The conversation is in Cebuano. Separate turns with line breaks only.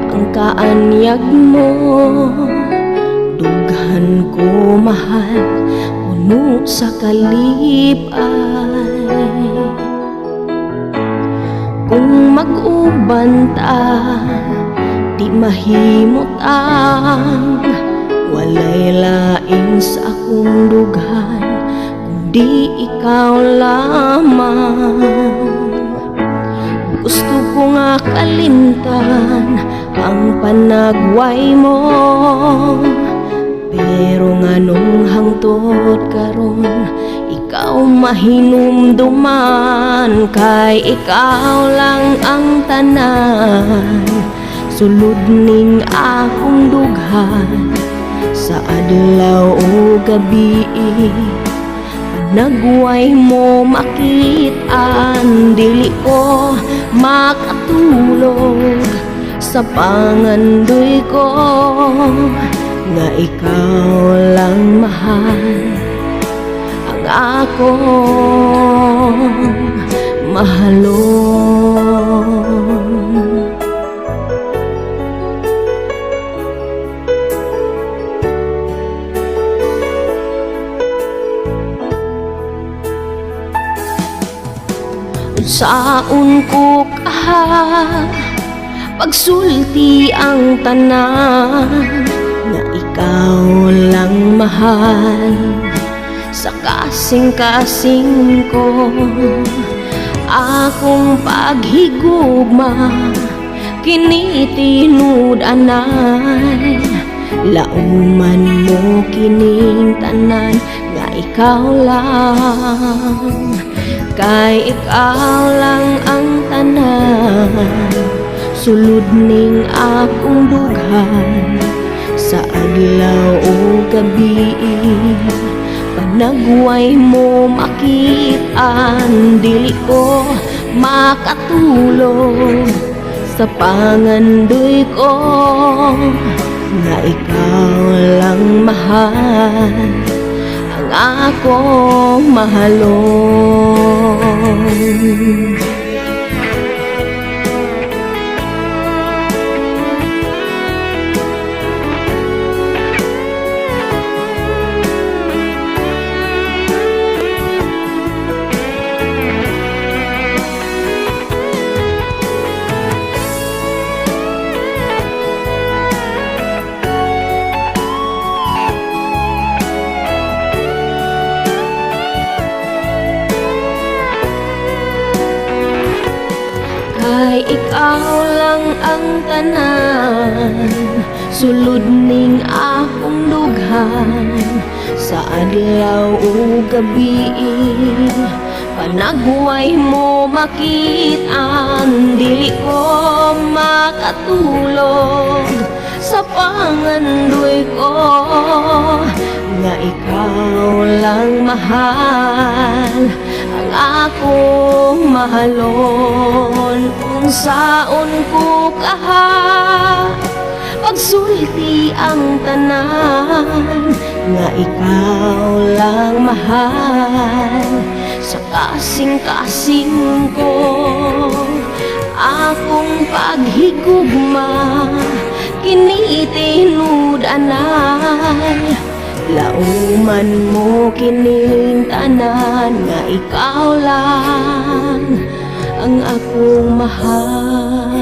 ang kaanyag mo. Dughan ko mahal, puno sa kalipay. Kung mag-uban ta, di mahimot ang walay lain sa akong dughan kung di ikaw lamang. Gusto ko nga kalimtan ang panagway mo, pero nganong hangtod karon ikaw mahinumduman? Kay ikaw lang ang tanan, sulod ning akong dughan. Sa adlaw o gabi, panagway mo makit-an, dili ko makatulog sa pangandoy ko nga ikaw lang mahal ang akong mahalon. Unsaon ko kaha pagsulti ang tanan nga ikaw lang mahal sa kasing-kasing ko? Akong paghigugma kini tinud-anay, lauman mo kining tanan nga ikaw lang. Kay ikaw lang ang tanan, sulod ning akong dughan. Sa adlaw o gabi, panagway mo makit-an, dili ko makatulog sa pangandoy ko nga ikaw lang mahal ang akong mahalon. Kay ikaw lang ang tanan, sulod ning akong dughan. Sa adlaw o gabi, panagway mo makit-an, dili ko makatulog sa pangandoy ko nga ikaw lang mahal ang akong mahalon. Unsaon ko kaha pagsulti ang tanan nga ikaw lang mahal sa kasing-kasing ko? Akong paghigugma kini tinud-anay, lauman mo kining tanan nga ikaw lang ang akong mahal.